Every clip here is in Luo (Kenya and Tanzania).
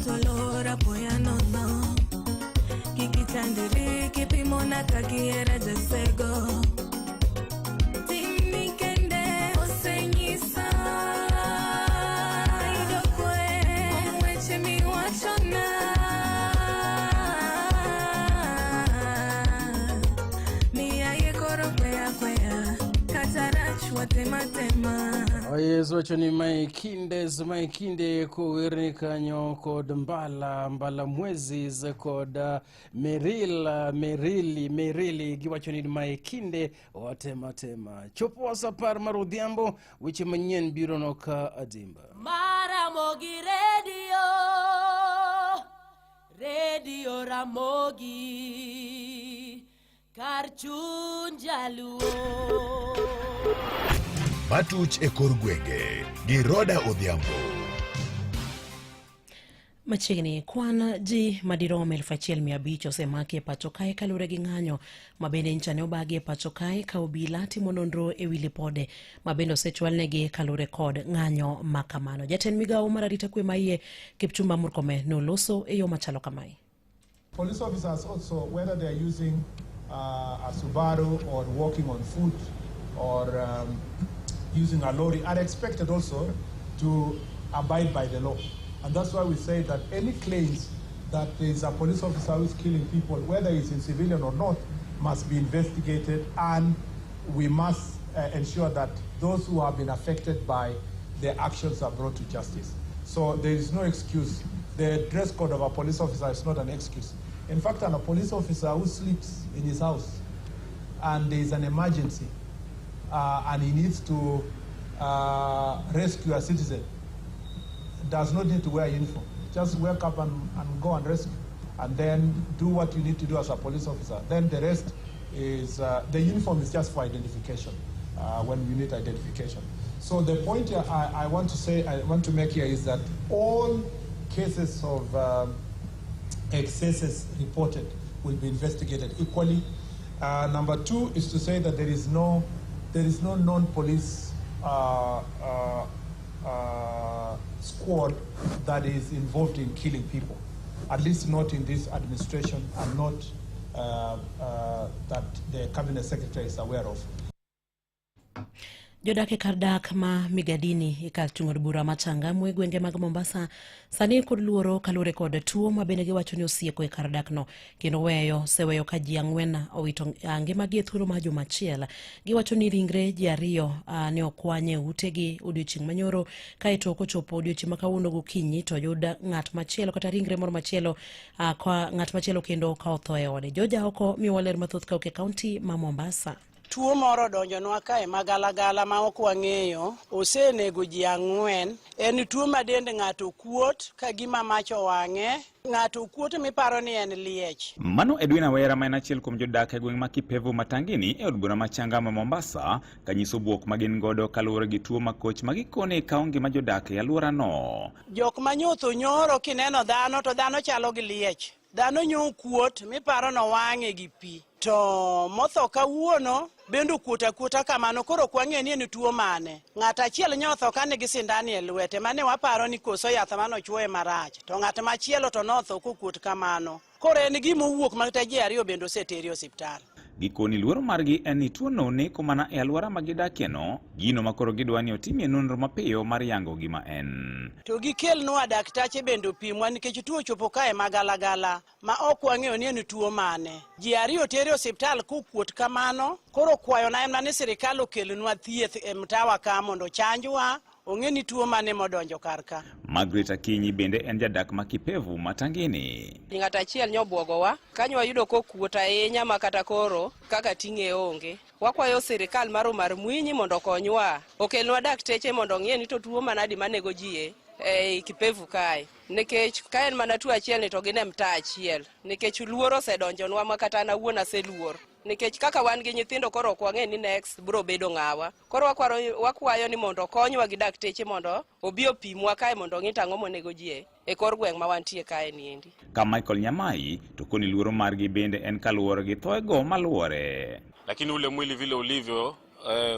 Ng'ato lora poya nono. Kik ichandri kipimona kaka ihera jasego. Timni kende osenyisa yudo kwe kuom weche miwachona. Miyaye koro kweya kweya kata rach watema tema. Oyes wacho ni mae kindes mae kinde kowerni kanyo kod Mbala Mbala Mwezis kod Meril Merili Merili giwacho ni mae kinde watema tema. Chopo sa 10 mar odhiambo, weche manyien biro no ka adimba. Maramogi Radio, Radio Ramogi, kar chuny jaluo. Matuch e kor gwenge gi Roda Odhiambo. Machiegni kwan ji madirom 1500 osemaki e pacho kae kaluwore gi ng'anyo ma bende ncha ne obagi e pacho kae ka obila timo nonro e wi lipode ma bende osechwalnegi kaluwore kod ng'anyo ma kamano. Jatend migawo mar arita kwe maiye Kipchumba Murkomen noloso e yo machalo kamae. Police officers also, whether they are using a Subaru or walking on foot or using a lorry, are expected also to abide by the law. And that's why we say that any claims that there is a police officer who is killing people, whether he's in civilian or not, must be investigated, and we must ensure that those who have been affected by their actions are brought to justice. So there is no excuse. The dress code of a police officer is not an excuse. In fact, a police officer who sleeps in his house and there is an emergency and he needs to rescue a citizen does not need to wear a uniform. Just wake up and go and rescue, and then do what you need to do as a police officer. Then the rest is, the uniform is just for identification, when you need identification. So the point here I want to say, I want to make here is that all cases of excesses reported will be investigated equally. Number two is to say that there is no non-police squad that is involved in killing people, at least not in this administration, and not that the cabinet secretary is aware of. Jodak e kar dak ma Migadini e kar chung' od bura ma Changamwe gwenge mag Mombasa sani kod luoro kaluwore kod tuo ma bende giwacho ni osieko e kar dakno kendo weyo oseweyo ka ji 4 owito ngimagi e thuolo mar juma achiel. Giwacho ni ringre ji 2 ne okwany e utegi odiochieng' manyoro kaeto kochopo odiochieng' ma kawuono gokinyi to oyud ng'at machielo kata ringre moro machielo ka ng'at machielo kendo ka otho e ode. Joja oko miyowa ler mathoth kawuok e kaunti ma Mombasa. Tuo moro odonjonwa kae magalagala ma ok wang'eyo, osenego ji 4. En tuo ma dend ng'ato kuot ka gima mach owang'e, ng'ato kuot miparo ni en liech. Mano Edwin Awera ma en achiel kuom jodak e gweng' ma Kipevu Matangini e od bura ma Changamwe Mombasa kanyiso bwok ma gin godo kaluwore gi tuo makoch ma gikone kawo ngima jodak e alworano. Jok ma nyotho nyoro kineno dhano to dhano chalo gi liech. Dhano nyo kuot miparo nowang'e gi pi. To motho kawuono bende okuot akuota kamano, koro ok wang'e ni en tuo mane. Ng'at achiel nyo otho ka nigi sindani e lwete, mane waparo ni koso yath mane ochuoye marach. To ng'at machielo to notho kokuot kamano. Koro en gima owuok ma kata ji 2 bende oseteri e osiptal. Gikoni luoro margi en ni tuono neko mana e alwora ma gidakieno, gino ma koro gidwa ni otimie nonro mapiyo mar yango gima en. To gikelnwa daktache bende opimwa nikech tuo ochopo kae magalagala ma ok wang'eyo ni en tuo mane. Ji 2 oter e osiptal kokuot kamano, koro kwayona en mana ni sirikal okelnwa thieth e mtawa ka mondo ochanjwa, ong'e ni tuo mane modonjo kar ka. Margaret Akinyi bende en jadak ma Kipevu Matangini. Ng'at achiel nyobuogowa, kanyo wayudo kokuot ahinya ma kata koro kaka ting'e onge. Wakwayo sirikal mar Omar Mwinyi mondo okonywa, okelnwa dakteche mondo ong'e ni to tuo manadi manego ji e Kipevu kae. Nikech ka en mana tuo achiel ni to gin e mtaa achiel. Nikech luoro osedonjonwa ma kata an awuon aseluor. Nikech kaka wan gi nyithindo koro ok wang'e ni next biro bedo ng'awa. Koro wakwayo ni mondo okonywa gi dakteche mondo obi opimwa kae mondo ong'i to ang'o monego ji e kor gweng' ma wantie kae niendi. Ka Michael Nyamai to koni luoro margi bende en kaluwore gi thoego maluwore. Lakini ule mwili vile ulivyo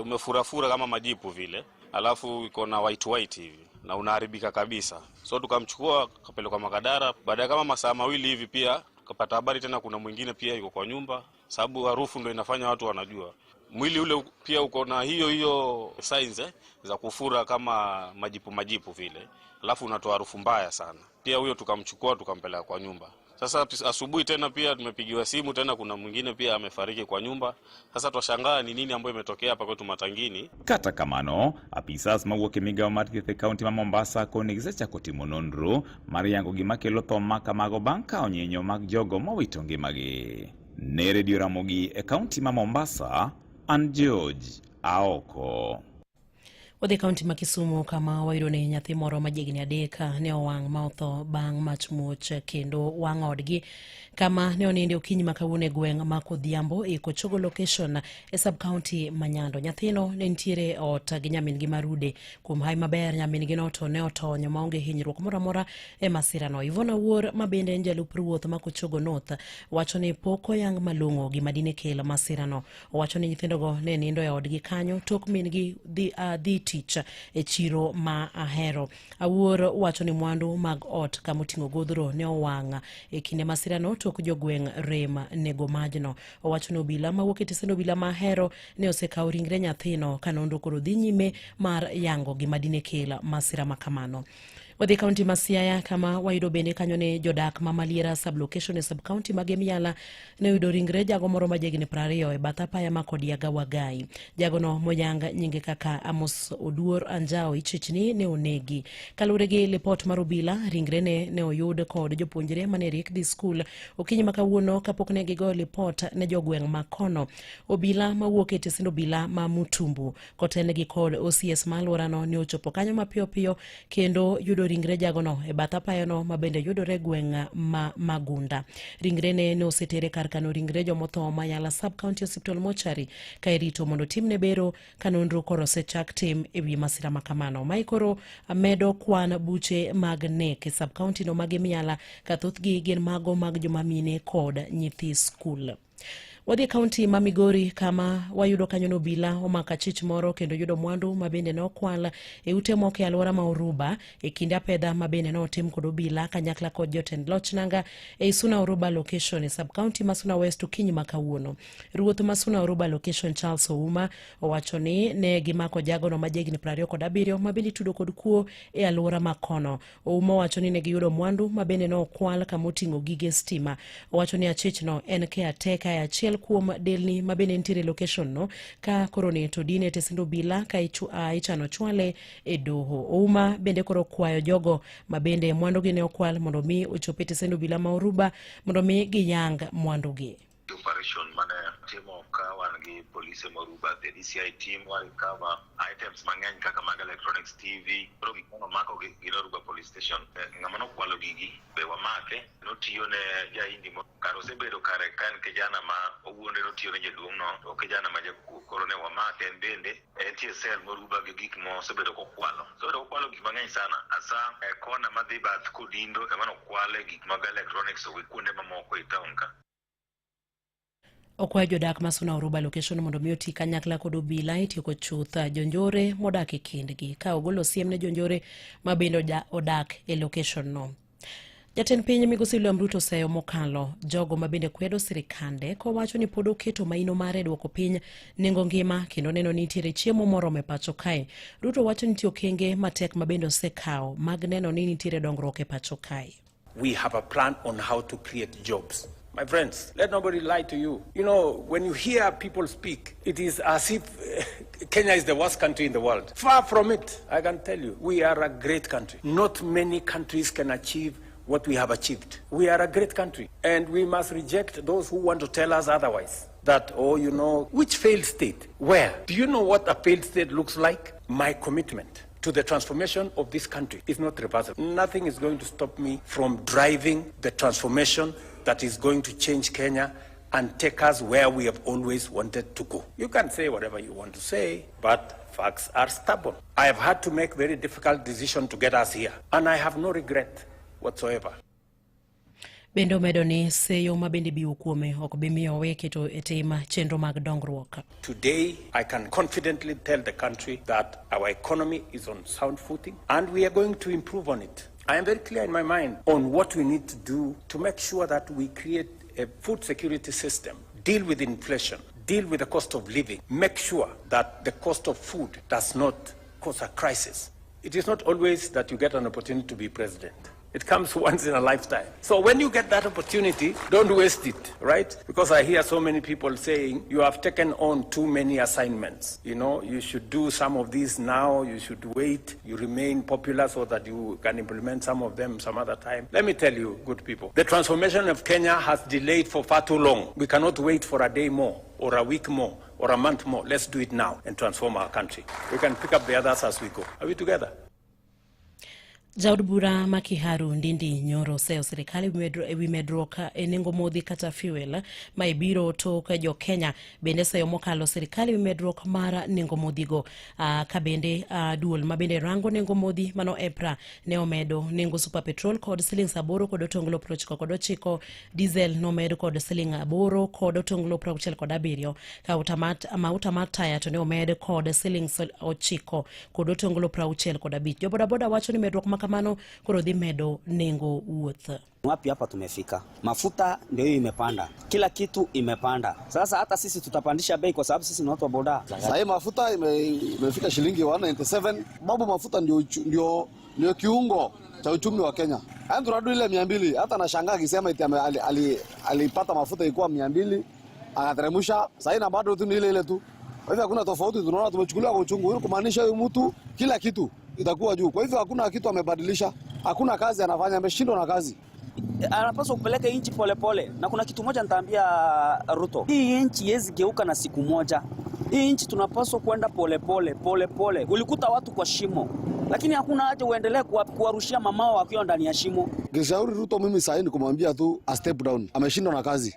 umefurafura kama majipu vile. alafu iko na white white hivi na unaharibika kabisa. So tukamchukua kapelekwa Makadara. Baada ya kama masaa mawili hivi pia tukapata habari tena kuna mwingine pia yuko kwa nyumba, sababu harufu ndio inafanya watu wanajua. Mwili ule pia uko na hiyo hiyo signs za kufura kama majipu majipu vile, alafu unatoa harufu mbaya sana. Pia huyo tukamchukua tukampeleka kwa nyumba. Sasa asubuhi tena pia tumepigiwa simu tena kuna mwingine pia amefariki kwa nyumba. Sasa twashangaa ni nini ambayo imetokea hapa kwetu Matangini. Kata kamano, apisas mawuok e migao mar thieth e kaunti ma Mombasa koni gisechako timo nonro mar yango gima kelo tho ma kamago bang' kawo nyinyo mag jogo mowito ngimagi. Ne Redio Ramogi e kaunti ma Mombasa, an George Aoko. Wadhi e kaunti ma Kisumu kama wayudo ni nyathi moro ma jahigni 3 ne owang' ma otho bang' mach muoch kendo wang' odgi kama ne oninde okinyi ma kawuono e gweng' ma Kodhiambo e Kochogo location e sub county ma Nyando. Nyathino ne nitiere e ot gi nyamin-gi Marude. Kuom hawi maber nyamin-gi no to ne otony maonge hinyruok moro amora e masirano. Yvonne Awuor ma bende en jalup ruoth ma Kochogo North wacho ni pok oyang malong'o gima dine kel masirano. Owacho ni nyithindogo ne nindo e odgi kanyo tok min-gi dhi tich e chiro ma Ahero. Awuor wacho ni mwandu mag ot kama oting'o godhro ne owang' e kinde masirano tok jogweng' rem nego majno. Owacho ni obila mawuok e tesend obila ma Ahero ne osekawo ringre nyathino ka nonro koro dhi nyime mar yango gima dine kel masira ma kamano. Wadhi kaunti ma Siaya kama wayudo bende kanyo ni jodak ma Maliera sub-location e sub-county ma Gemiala ne oyudo ringre jago moro ma jahigni 20 e bath apaya ma Kodiaga Wagai. Jagono moyang nyinge kaka Amos Oduor Anjao ichich ni ne onegi. Kaluwore gi lipot mar obila, ringrene ne oyud kod jopuonjre mane riek dhi skul okinyi ma kawuono kapok ne gigoyo lipot ne jogweng' ma kono. Obila mawuok e tesend obila ma Mutumbu kotelnegi kod OCS ma alworano ne ochopo kanyo mapiyo piyo kendo yudo ringre jagono e bath apayano ma bende yudore e gweng' ma Magunda. Ringrene ne osetere kar kano ringre jomotho ma Yala Sub County Hospital Mortuary ka irito mondo timne bero ka nonro koro osechak tim e wi masira ma kamano. Mae koro medo kwan buche mag nek e sub county no ma Gemiala ka thothgi gin mago mag joma mine kod nyithi skul. Wadhi e kaunti ma Migori kama wayudo kanyo ni obila omako achich moro kendo yudo mwandu ma bende ne okwal e ute moko e alwora ma Oruba e kinde apedha ma bende ne otim kod obila kanyakla kod jotend loch nanga e Suna Oruba location e sub county ma Suna West okinyi ma kawuono. Ruoth ma Suna Oruba location Charles Ouma owacho ni ne gimako jagono ma jahigni 27 ma bende itudo kod kuo e alwora ma kono. Ouma owacho ni ne giyudo mwandu ma bende ne okwal kama oting'o gige stima. Owacho ni achichno en caretaker e achiel kuom delni ma bende nitiere e location no ka koro ni to dine tesend obila ka ichano chwale e doho. Ouma bende koro kwayo jogo ma bende mwandugi ne okwal mondo mi ochop e tesend obila ma Oruba mondo mi giyang mwandugi. Operation mane timo ka wan gi polise Moruba, the DCI team, wa recover items mang'eny kaka mag electronics, TV. Koro gik mane omako gi gin Oruba police station. Ng'ama nokwalo gigi be wamake, notiyo ne jaindi mo kar osebedo kare ka en kijana ma owuonde notiyo ne jaduong' no, to kijana ma jakuo. Koro ne wamake en bende entie cell Moruba gi gik mosebedo kokwalo. Osebedo kokwalo gik mang'eny sana. Asa e kona madhi bath Kodindo ema nokwale gik mag electronics gi kuonde mamoko e town ka. Okwayo jodak ma Suna Oruba location mondo mi oti kanyakla kod obila e tieko chuth jonjore modak e kindgi ka ogolo siem ne jonjore ma bende odak e location no. Jatend piny migosi William Ruto oseyo mokalo jogo ma bende kwedo sirikande kowacho ni pod oketo maino mare e duoko piny nengo ngima kendo neno ni nitiere chiemo moromo e pacho kae. Ruto wacho ni nitie okenge matek ma bende osekawo mag neno ni nitiere dongruok e pacho kae. We have a plan on how to create jobs. My friends, let nobody lie to you. You know, when you hear people speak, it is as if Kenya is the worst country in the world. Far from it, I can tell you. We are a great country. Not many countries can achieve what we have achieved. We are a great country, and we must reject those who want to tell us otherwise. That, oh, you know, which failed state? Where? Do you know what a failed state looks like? My commitment to the transformation of this country is not reversible. Nothing is going to stop me from driving the transformation that is going to change Kenya and take us where we have always wanted to go. You can say whatever you want to say, but facts are stubborn. I have had to make very difficult decisions to get us here, and I have no regret whatsoever. Bende omedo ni seyo ma bende biwo kuome ok bi miyo owe keto e tim chenro mag dongruok. Today, I can confidently tell the country that our economy is on sound footing and we are going to improve on it. I am very clear in my mind on what we need to do to make sure that we create a food security system, deal with inflation, deal with the cost of living, make sure that the cost of food does not cause a crisis. It is not always that you get an opportunity to be president. It comes once in a lifetime. So when you get that opportunity, don't waste it, right? Because I hear so many people saying you have taken on too many assignments. You know, you should do some of these now, you should wait, you remain popular so that you can implement some of them some other time. Let me tell you, good people, the transformation of Kenya has delayed for far too long. We cannot wait for a day more or a week more or a month more. Let's do it now and transform our country. We can pick up the others as we go. Are we together? Jaod bura ma Kiharu Ndindi Nyoro oseyo sirikal e wi medruok e nengo modhi kata fuel ma ibiro tok jo Kenya bende seyo mokalo sirikal e wi medruok mar nengo modhigo. Ka bende duol ma bende rango nengo modhi mano EPRA ne omedo nengo super petrol kod siling 7.99, diesel nomed kod siling 8.67, ka mauta mar taya to ne omed kod siling 9.65. Jobodaboda wacho ni medruok ma kamano koro dhi medo nengo wuoth. Wapi hapa tumefika? Mafuta ndio hiyo imepanda, kila kitu imepanda. Sasa hata sisi tutapandisha bei kwa sababu sisi ni watu wa boda. Sasa hii mafuta imefika shilingi 197. Babu, mafuta ndio kiungo cha uchumi wa Kenya. Yaani tunarudi ile 200. Hata nashangaa akisema eti alipata mafuta ilikuwa 200 akateremsha. Sasa na bado tu ni ile ile tu. Kwa hivyo hakuna tofauti, tunaona tumechukuliwa kwa uchungu. Hiyo kumaanisha huyu mtu kila kitu itakuwa juu. Kwa hivyo hakuna kitu amebadilisha, hakuna kazi anafanya, ameshindwa na kazi. Anapaswa kupeleka nchi polepole. Na kuna kitu moja nitaambia Ruto, hii nchi haiwezi geuka na siku moja. Hii nchi tunapaswa kwenda polepole polepole. Ulikuta watu kwa shimo, lakini hakuna haja uendelee kuwarushia mamao wakiwa ndani ya shimo. Ningeshauri Ruto mimi sasa ni kumwambia tu a step down, ameshindwa na kazi.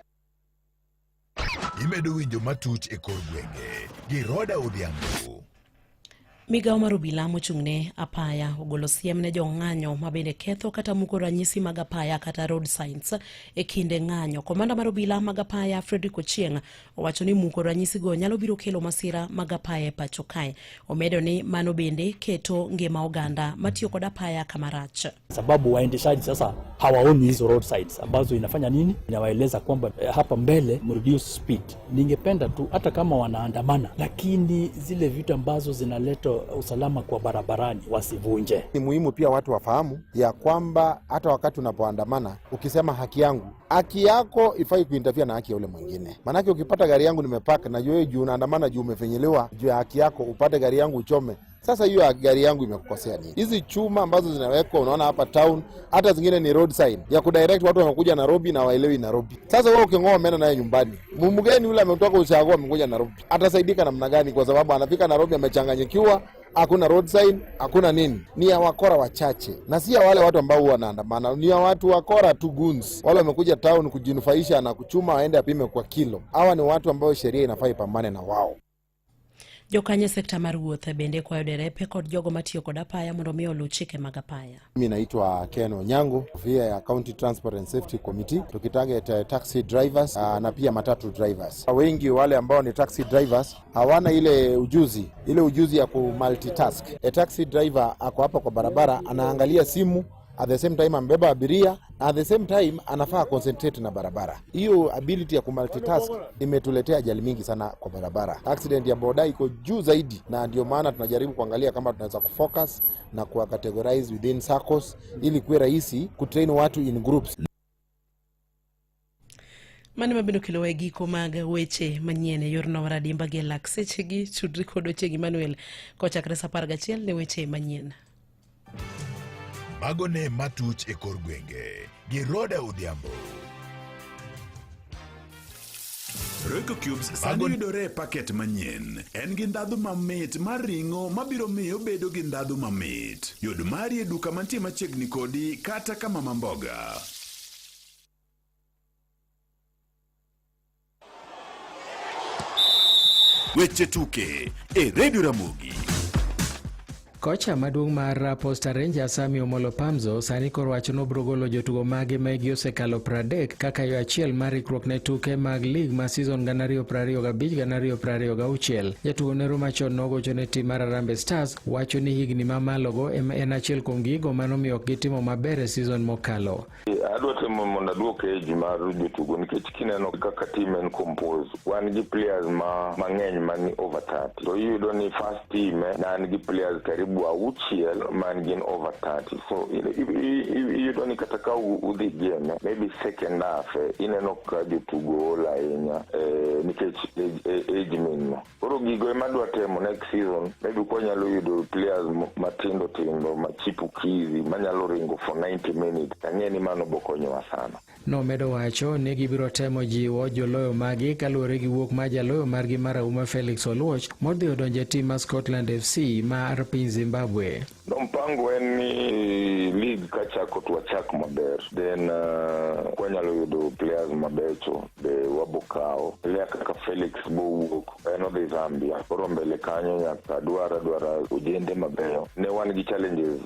Imedo winjo matuch e kor gwenge gi Roda Odhiambo. Migawo mar obila mochung'ne apaya ogolo siem ne jong'anyo ma bende ketho kata muko ranyisi mag apaya kata road signs e kinde ng'anyo. Komanda mar obila mag apaya Frederick Ochieng owacho ni muko ranyisigo nyalo biro kelo masira mag apaya e pacho kae. Omedo ni mano bende keto ngima oganda matiyo kod apaya kama rach. Sababu waendeshaji sasa hawaoni hizo road signs ambazo inafanya nini, inawaeleza kwamba hapa mbele reduce speed. Ningependa tu hata kama wanaandamana, lakini zile vitu ambazo zinaleta usalama kwa barabarani wasivunje. Ni muhimu pia watu wafahamu ya kwamba hata wakati unapoandamana ukisema haki yangu, haki yako ifai kuinterfere na haki ya ule mwingine. Maanake ukipata gari yangu nimepaka na wewe juu unaandamana juu umefinyiliwa juu ya haki yako, upate gari yangu uchome. Sasa hiyo gari yangu imekukosea nini? Hizi chuma ambazo zinawekwa unaona hapa town, hata zingine ni road sign ya kudirect watu wanakuja Nairobi na waelewi Nairobi. Sasa wewe uking'oa meno naye nyumbani, mgeni yule ametoka ushago amekuja Nairobi, atasaidika namna gani? Kwa sababu anafika Nairobi amechanganyikiwa, hakuna road sign, hakuna nini. Ni ya wakora wachache, na si ya wale watu ambao wanaandamana, ni ya watu wakora tu, goons. Wale wamekuja town kujinufaisha na kuchuma waende apime kwa kilo. Hawa ni watu ambao sheria inafaa ipambane na wao. Jokanyo e sekta mar wuoth bende kwayo derepe kod jogo matiyo kod apaya mondo mi oluw chike mag apaya. Mimi naitwa Ken Onyango, via ya County Transport and Safety Committee, tukitarget taxi drivers na pia matatu drivers. Wengi wale ambao ni taxi drivers hawana ile ujuzi ya ku multitask. A taxi driver ako hapa kwa barabara anaangalia simu, at the same time ambeba abiria, at the same time anafaa concentrate na barabara. Hiyo ability ya kumultitask imetuletea ajali mingi sana kwa barabara. Accident ya boda iko juu zaidi, na ndio maana tunajaribu kuangalia kama tunaweza kufocus na kuwa categorize within circles ili kuwe rahisi kutrain watu in groups. Mano mabende okelo e giko mag weche manyien e yorno mar adimba gi lak sechegi tudri kod Ochieng Emmanuel kochakre saa 11 ne weche manyien. Mago ne matuch e kor gwenge gi Roda Odhiambo. Royco Cubes sani yudore e paket manyien. En gi ndhadhu mamit mar ring'o mabiro miyo bedo gi ndhadhu mamit. Yud mari e duka mantie machiegni kodi kata ka mama mboga. Weche tuke e Radio Ramogi. Kocha maduong' mar Posta Rangers Sami Omolo Pamzo sani koro wacho ni obiro golo jotugo mage ma hikgi osekalo 30 kaka yo achiel mar ikruok ne tuke mag lig ma season 2025-2026. Jatugo nero machon nogocho ne tim mar Harambee Stars wacho ni higni mamalogo en achiel kuom gigo manomiyo ok gitimo maber e season mokalo. Adwa temo mondo aduok age mar jotugo nikech kineno kaka team en compose, wan gi players ma mang'eny mani over 30, to iyudo ni first team nan gi players karibu auchiel man gin over 30, so iyudo ni kata ka udhi game maybe second half, ineno ka jotugo ol ahinya nikech age min no. Koro gigo ema adwa temo next season, maybe kwanyalo yudo players matindo tindo machipukizi manyalo ringo for 90 minutes, ang'e ni mano bokonyowa sana. Nomedo wacho ni gibiro temo jiwo joloyo magi kaluwore gi wuok mar jaloyo margi marahuma Felix Oluoch modhi odonjo e tim mar Scotland FC mar piny Zimbabwe. No, mpango en ni league kachako to wachak maber, then kwanyalo yudo players mabecho be wabokawo. Player kaka Felix bowuok, en odhi Zambia, koro mbele kanyo nyaka dwara ojende mabeyo. Ne wan gi challenges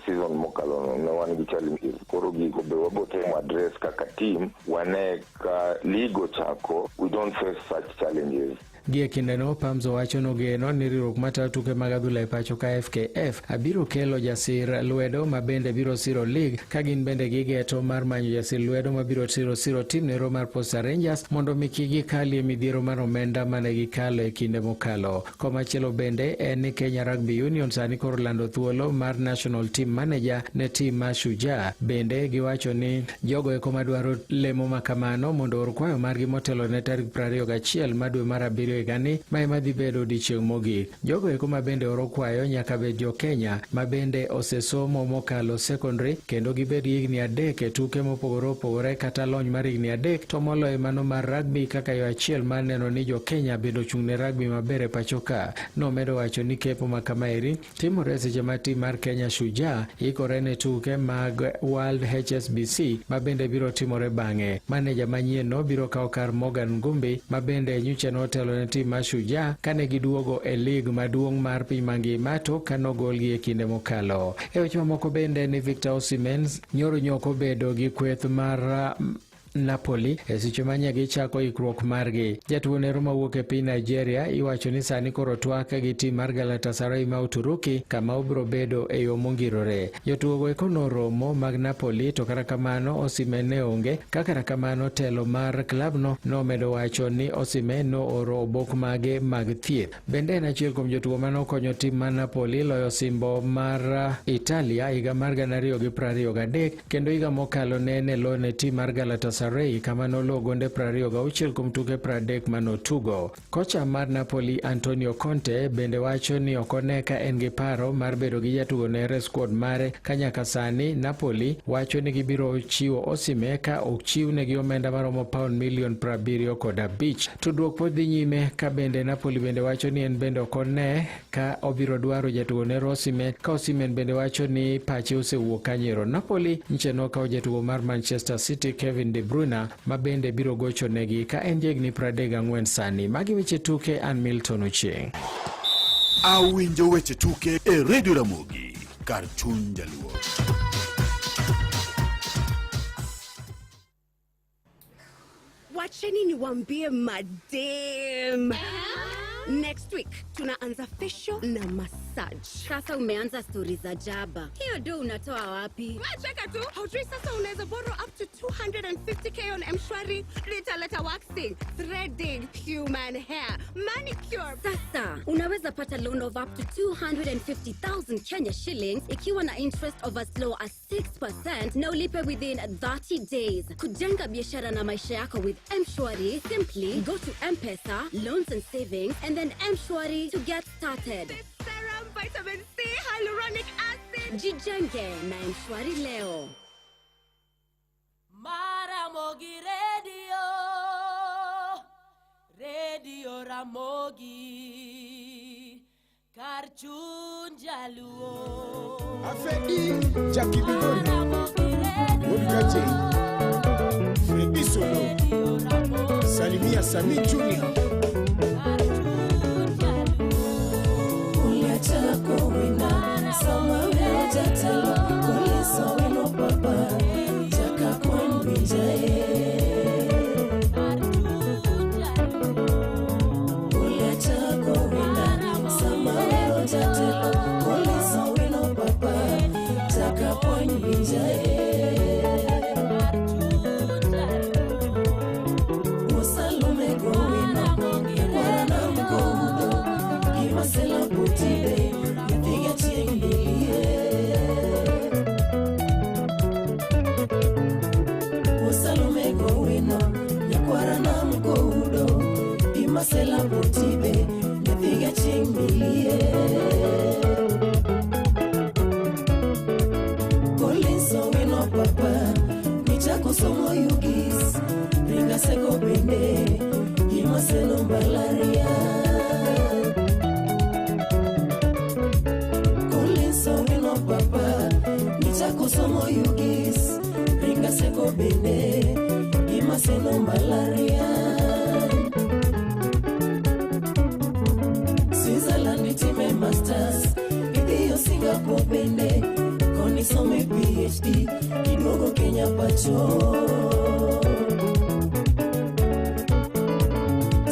season mokalo no, ne wan gi challenges, koro gigo be wabotemo address kaka team, wane ka league ochako we don't face such challenges. Gie kindeno, Pamzo wacho nogeno ni riwruok matayo tuke mag adhula e pacho ka FKF biro kelo jasir lwedo ma bende biro siro lig ka gin bende gigeto mar manyo jasir lwedo mabiro siro tim nero mar Posta Rangers mondo mi kik gikalie midhiero mar omenda mane gikalo e kinde mokalo. Komachielo bende en ni Kenya Rugby Union sani koro lando thuolo mar National Team Manager ne tim mar Shujaa. Bende giwacho ni jogo eko madwaro lemo makamano mondo or kwayo margi motelo ne tarik 21 mar dwe mar 7 higani, ma ema dhi bedo odiechieng' mogik. Jogo eko ma bende oro kwayo nyaka bed jo Kenya ma bende osesomo mokalo secondary kendo gibed gi higni 3 e tuke mopogore opogore kata lony mar higni 3, to moloyo mano mar rugby kaka yo achiel mar neno ni jo Kenya bende ochung' ne rugby maber e pacho ka. Nomedo wacho ni kepo ma kamaeri timore seche ma tim mar Kenya Shujaa ikore ne tuke mag World HSBC ma bende biro timore bang'e. Maneja manyien no biro kawo kar Morgan Ngumbi ma bende nyocha notelo ne tim mar Shujaa kane giduogo e lig maduong' mar piny mangima to kanogolgi e kinde mokalo. E weche mamoko bende ni Victor Osimhen nyoro nyoko obedo gi kweth mar Napoli e seche ma gichako ikruok margi. Jatugo nero mawuok e piny Nigeria iwacho ni sani koro twak gi tim mar Galatasaray ma Uturuki kama obiro bedo e yo mongirore. Jotugo eko noromo mag Napoli to kata kamano Osimhen ne onge. Kata kamano telo mar klabno nomedo wacho ni Osimhen nooro obok mage mag thieth. Bende en achiel kuom jotugo manokonyo tim mar Napoli loyo osimbo mar Italia higa mar 2023 kendo higa mokalo ne en e lo ne tim mar Galatasaray kama noloyo gonde 26 kuom tuke 30 manotugo. Kocha mar Napoli Antonio Conte bende wacho ni ok one ka en gi paro mar bedo gi jatugo nere e squad mare ka nyaka sani Napoli wacho ni gibiro chiwo Osimhen ka ok chiwnegi omenda maromo pound milion 75. Tudruok pod dhi nyime ka bende Napoli bende wacho ni en bende ok one ka obiro dwaro jatugo nero Osimhen ka Osimhen bende wacho ni pache osewuok kanyero. Napoli nche nokawo jatugo mar Manchester City Kevin De Bruyne ma bende biro gocho negi ka en jahigni 34 sani. Magi weche tuke, an Milton Ochieng. Awinjo weche tuke e Radio Ramogi kar chuny jaluo. Wacheni niwaambie madem. Next week tunaanza facial na massage. Sasa umeanza stori za jaba. Hiyo do unatoa wapi? Wacheka tu. Haujui sasa unaweza borrow up to 250K on M-Shwari. Nitaleta waxing, threading, human hair, manicure. Sasa unaweza pata loan of up to 250,000 Kenya shillings ikiwa na interest of as low as 6% na ulipe within 30 days. Kujenga biashara na maisha yako with M-Shwari, simply go to M-Pesa, Loans and Savings, and then M-Shwari to get started. Serum, vitamin C, hyaluronic acid. Jijenge na M-Shwari leo. Maramogi Radio, Radio Ramogi, kar chuny jaluo. Afedi Jackie Bigori Wodkache Fredi Solo Salimia Sami Junior Uliachako wina. Onyango bende gi Maseno Mbalariany. Switzerland itime masters, idhiyo Singapore bende koni some PhD, kiduogo Kenya pacho.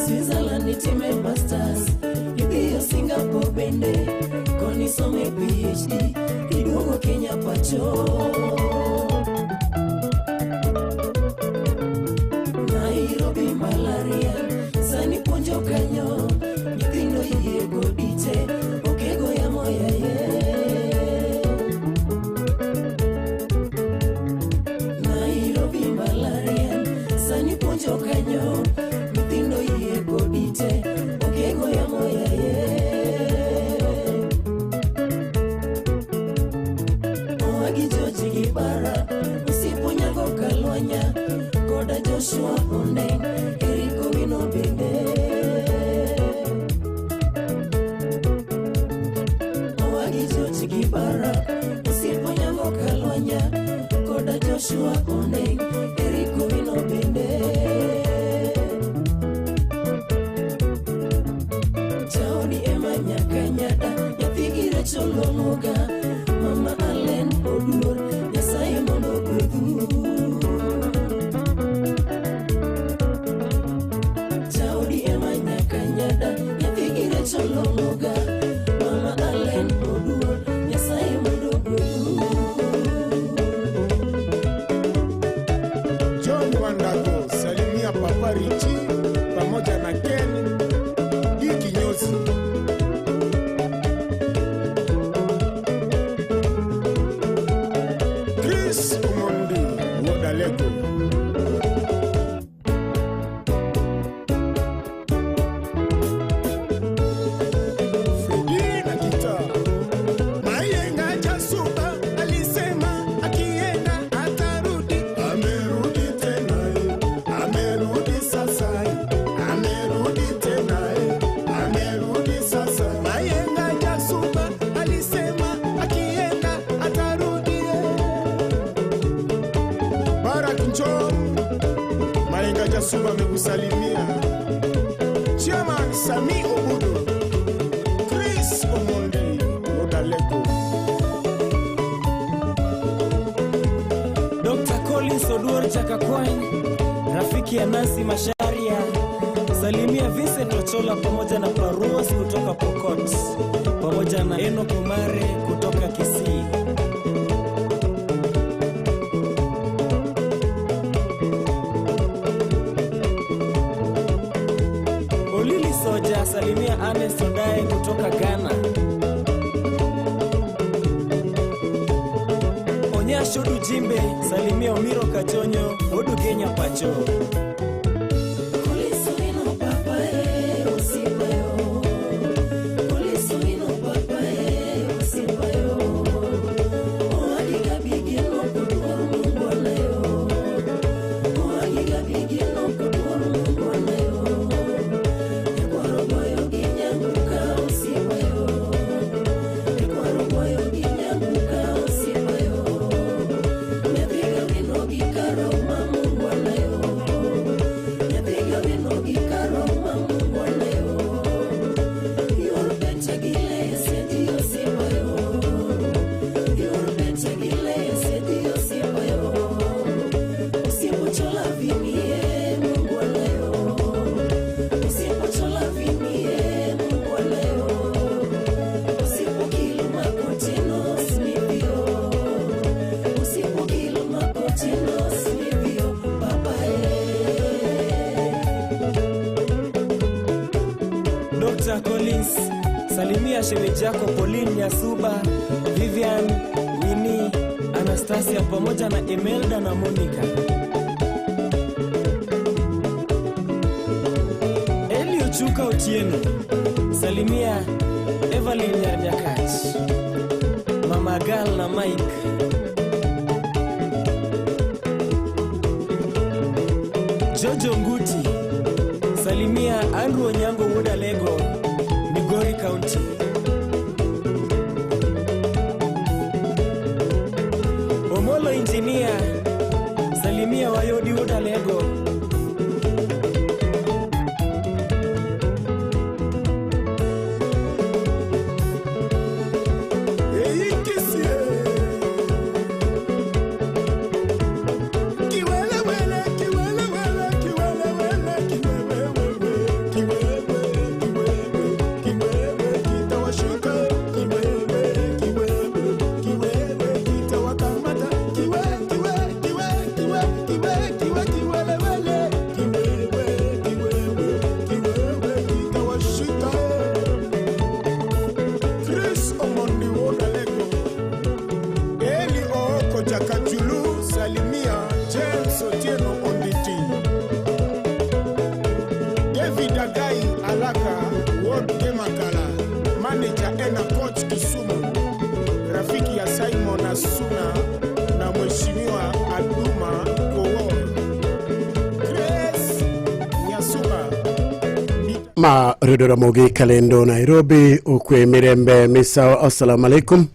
Switzerland itime masters, idhiyo Singapore bende koni some PhD, kiduogo Kenya pacho. Nairobi Mbalariany, sani puonjo kanyo, nyithindo yie godite, okego yamo yaye. Nairobi Mbalariany, sani puonjo kanyo, nyithindo yie godite, okego yamo yaye. Owagi George gi Bara, Osipo Nyango Kalwanya, koda Joshua Ondeng, Eric Owino bende. Owagi George gi Bara, Osipo Nyango Kalwanya, koda Joshua Ondeng, Eric Owino bende. Chaudi ema nyaka nyada, nyathi gi Rachel Onuoga, Mama Allen Oduor, Nyasaye mondo ogwedhu. Chaudi ema nyaka nyada, nyathi gi Rachel Onuoga, Mama Allen Oduor, Nyasaye mondo ogwedhu. John Wandago, salimia Papa Richi pamoja na Ken Di Kinyozi. Chris Omondi Wodalego. Fredi na kita. Mayenga Jasuba alisema akienda atarudi. Amerudi tena, amerudi sasa, amerudi tena, amerudi sasa. Mayenga Jasuba alisema akienda atarudi. Barak Njom, Mayenga Jasuba amekusalimia. Chairman Sami Obudu, Chris Omondi Odaleko. Dr. Collins Oduor Chakakwany, rafiki ya Nancy Masharia, salimia Vincent Ochola pamoja na Paruos kutoka Pokot, pamoja na Eno Kumare kutoka Kisii. Olili Soja, salimia Ernest Odae kutoka Ghana. Onyasho Dujimbe, salimia Omiro Kachonyo, Odu Kenya Pacho. Collins Owino papa e, osiepa yo. Collins Owino papa e, osiepa yo. Owagi gabigeno koduor Mungu anayo. Owagi gabigeno koduor Mungu anayo. Nyakwaro goyo gi nyanguka osiepa yo. Nyakwaro goyo gi nyanguka osiepa yo. Nyathi gawino gi karo ma Mungu anayo. Nyathi gawino gi karo ma Mungu anayo. Yor beche gi lese ji osiepa yo. Yor beche gi lese ji osiepa yo. Osiepo chola vinie Mungu anayo. Osiepo chola vinie Mungu anayo. Osiepo kilo makotino smithio. Osiepo kilo makotino smithio papa e. Dr. Collins, salimia shemeji yako Pauline Nyasuba, Vivian, Winnie, Anastasia pamoja na Imelda na Monica. Eli Ochuka Otieno, salimia Evelyn Nyarnyakach, Mama Gal na Mike. Jojo Nguti, salimia Andrew Onyango Wuod Alego, Migori County. Omolo Engineer, salimia Kakamego. Chris Omondi Wodalego, Eli Ooko Jakajulu, Salimia James Otieno Onditi, David Agai Alaka, Ward Kemakala, Manager Ena Coach Kisumu, rafiki ya Simon Asuna na Mheshimiwa Aduma Kowor, Grace Nyasuba. Ma redio Ramogi Kalendo Nairobi ukwe mirembe misawa assalamu alaikum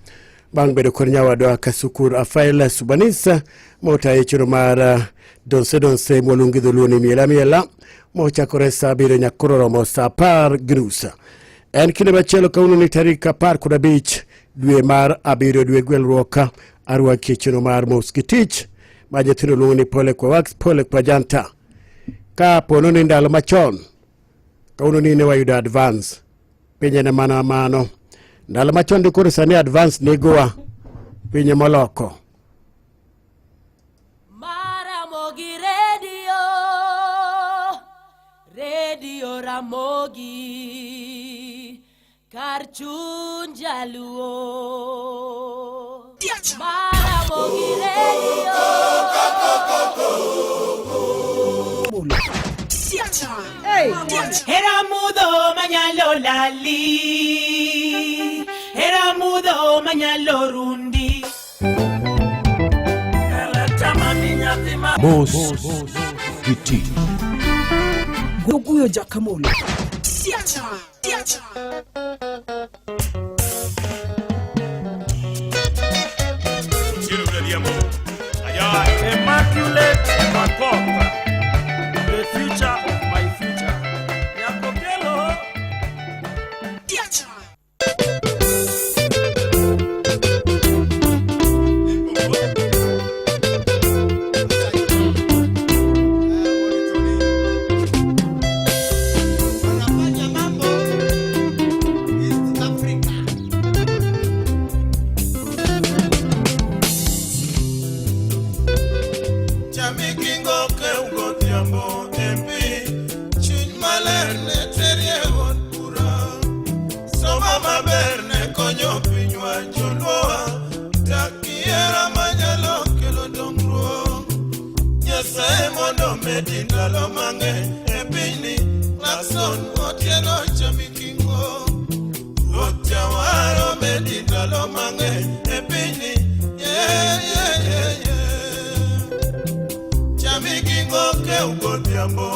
bang' bedo kod nyawadwa Kasukur Afael Subanisa motayo chenro mar donse donse mwaluongo gi dholuo ni miela miela mochakore sa 7 nyaka koro romo sa 10:30. En kinde machielo kawuono ni tarik 15 dwe mar 7 dwe gwelruok arwaki e chenro mar mos gi tich ma nyithindo luongo ni pole kwa wax pole kwa janta. Ka pono ni ndalo machon kawuono ni ne wayudo advance piny en mana mano ndalo machon to koro sani advance negowa piny moloko. Ramogi Radio, Radio Ramogi, kar chuny jaluo. Ramogi Radio. Era mudho manyalo lali, era mudho manyalo rundi. Mos gi tich. Oguyo Jakamolo. Immaculate Makota, the future of my future. Nyakokelo. Jamikingo kew godhiambo MP chuny maler ne terie od bura soma maber ne konyo pinywa joluowa dak gi hera manyalo kelo dongruok Nyasaye mondo medi ndalo mang'eny e pinyni Lakson Otieno Jamikingo Ruoth Jawar omedi ndalo mang'eny e pinyni yeah, yeah, yeah, yeah. Jamikingo kew godhiambo